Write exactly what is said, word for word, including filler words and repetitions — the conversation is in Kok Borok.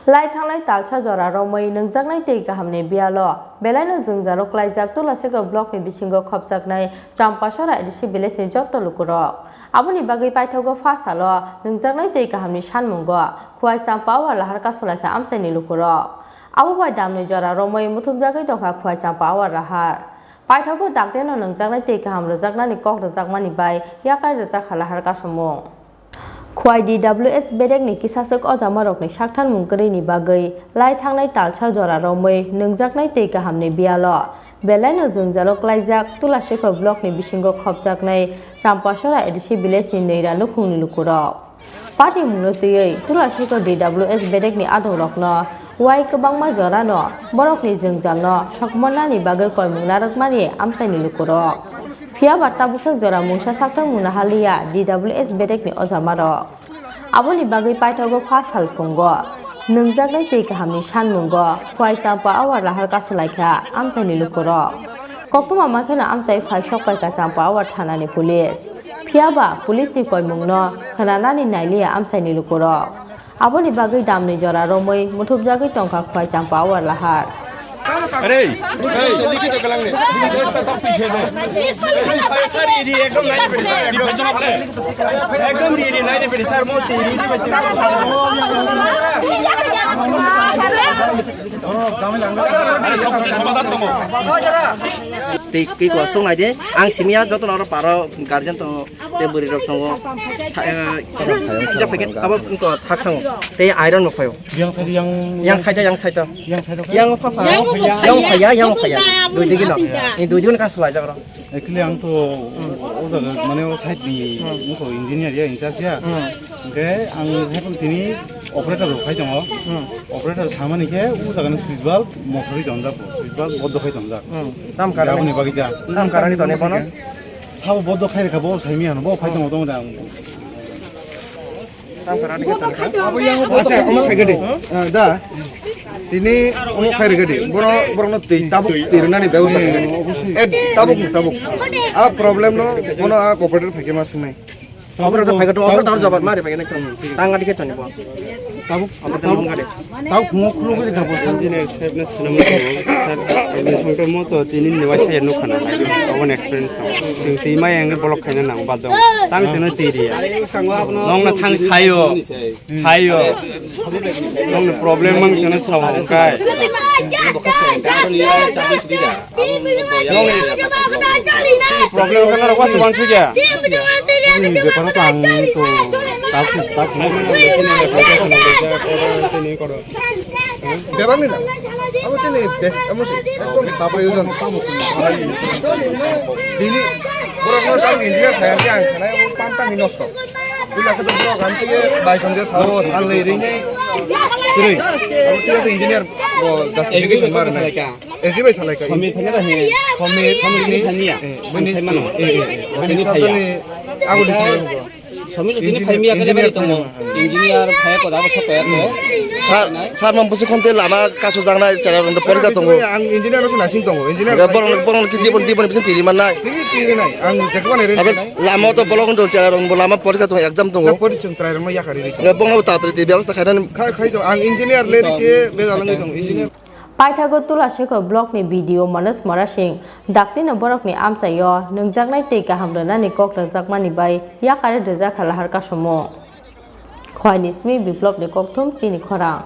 Lai thanglai talsa jora romwi nungjaknai twi kahamni biyalo belaino jwngjalo klaijak Tulasika blockni bisingo khopjaknai Champasora A D C village-ni joto lukurok. Aboni bagwi paithago pha salo nungjaknai twi kahamni sanmungo Khwai Champa Awar lahar kasulaikha amchaini lukurok. Abo bai damni jora romwi muthubjagwi tongkha Khwai Champa Awar lahar. Paithago daktino nungjaknai twi kaham rwjaknani kok rwjakmani bai yakarwi rwjakha lahar kasumung. Khwai D W S bedekni kisaswk ojamarokni saktharmung kwrwini bagwi lai thangnai talsa jora romwi nungjaknai twi kahamni biyalo belaino jwngjalo klaijak Tulasika blockni bisingo khopjaknai Champasora A D C village-ni Neira nukhungni lukurok. Patimungno twiwi Tulasika D W S bedekni adongrokno wai kwbangma jorano borokni jwngjalno sokmannani bagwi koimung narwkmani amchaini lukurok. Phiyaba tabuksak jora mungsa saktharmung nahaliya D W S bedekni ojamarok. Aboni bagwi paithago pha salphungo nungjaknai twi kahamni sanmungo Khwai Champa Awar lahar kasulaikha amchaini lukurok. Koktwma makheno amchai phai sokpaikha Champa Awar thanani police. Phiyaba police-ni koimungno khwnanani nailiya amchaini lukurok. Aboni bagwi damni jora romwi muthubjagwi tongkha Khwai Champa Awar lahar. Hey, hey, likito kalang ne. Sir, iri ekdom nai pedi sir, ekdom. Ekdom iri nai pedi sir, mo ti iri. Tei kiko song nai de, ang simiya joto noro paro guardian tongo, tei bwrwi rok tongo. Sa-, eh, kisa, kisa packet, abo wngkha thak thango. Tei iron bo phaio. Yang side, yang, yang side, yang side. Yang side. Yang pha pha. Yang phaya, yang phaya. Dui digi no. Ni dui digi no kaso lai jagro. Actually, ang to o jaga, mane, o side ni, hmm, wngkha engineer ya, in charge ya. Hmm. Hingke ang haikhe tini operator rok phai tongo. Hmm. Operator samani khe o jaga ni switch bulb mothorwi tonjak bo. Switch bulb bodo khai tonjak. Hmm. Tam karani. Aboni bagwi da. Tam karani toni bono? Sabo bodo khai rikha bo saimi hano bo phai tongo tongo da. Tam karani khe toni. Acha, omo khai gadi. Ah, da. Tini omo khai rikha di. Boro, boro no twi tabuk twi rwnani bebostha khai gadi. Eh, tabuk, tabuk. A problem no, bono a operator phai khe ma swngnai. Operator phai khe to, operator jawab ma ri phai khe nai to. Tang gadi khe toni bo. Tabuk, operator tabuk. Nong gadi. Tau khungo khulugwi rikha bo. Tini experience khana mo to, sir, experience mo to, mo to tini ni wai saya no khana. Own experience no. Tini twi mai ang block khaina nang bad dong. Tang se no twi ri ya. Nong na thang sayo. Hayo. Nong problem mang sana sawa kai. Problem kana rokwa sawan sugya. Ni bepar tang to. Tak tak. Bebak ni na. Abo chini bes, amo si. Ekdom tapre ujon. Dini, borok no tang engineer saya ke ang sana, abo panta ni nosto. Bila khe borok ang tege bai song je sao, san le ring. Kiri. Abo tege engineer bo justification mar na. S G bai salai ka. Samir phai na da he. Samir, Samir ni phai niya. Eh, ang sai mano. Eh, eh, eh. Phai ni phai ya. Samir tini phai miya kale bari tongo. Engineer phai ko da ba sa ko ya ko. Sir, sir, mam busi khonte lama kaso jangna chara rong porikha tongo. Ang engineer no nasing tongo. Engineer. Borong, borong ki dibon, dibon bisin tiri man nai. Tiri, tiri nai. Ang jekma ne re. Lama to bolong do chara rong lama porikha tongo, exam tongo. Pori chung chara rong yakari. Borong ta tri ti byabostha khaina. Khai, khai to ang engineer le se be jalang tongo. Engineer. Paithago Tulasika blockni B D O Manoj Morasing daktino borokni amchaio nungjaknai tei kaham rwnani kok rwjakmani bai yakarwi rwjakha lahar kasumung. Khwaini simi Biplobni kokthum chini khorang.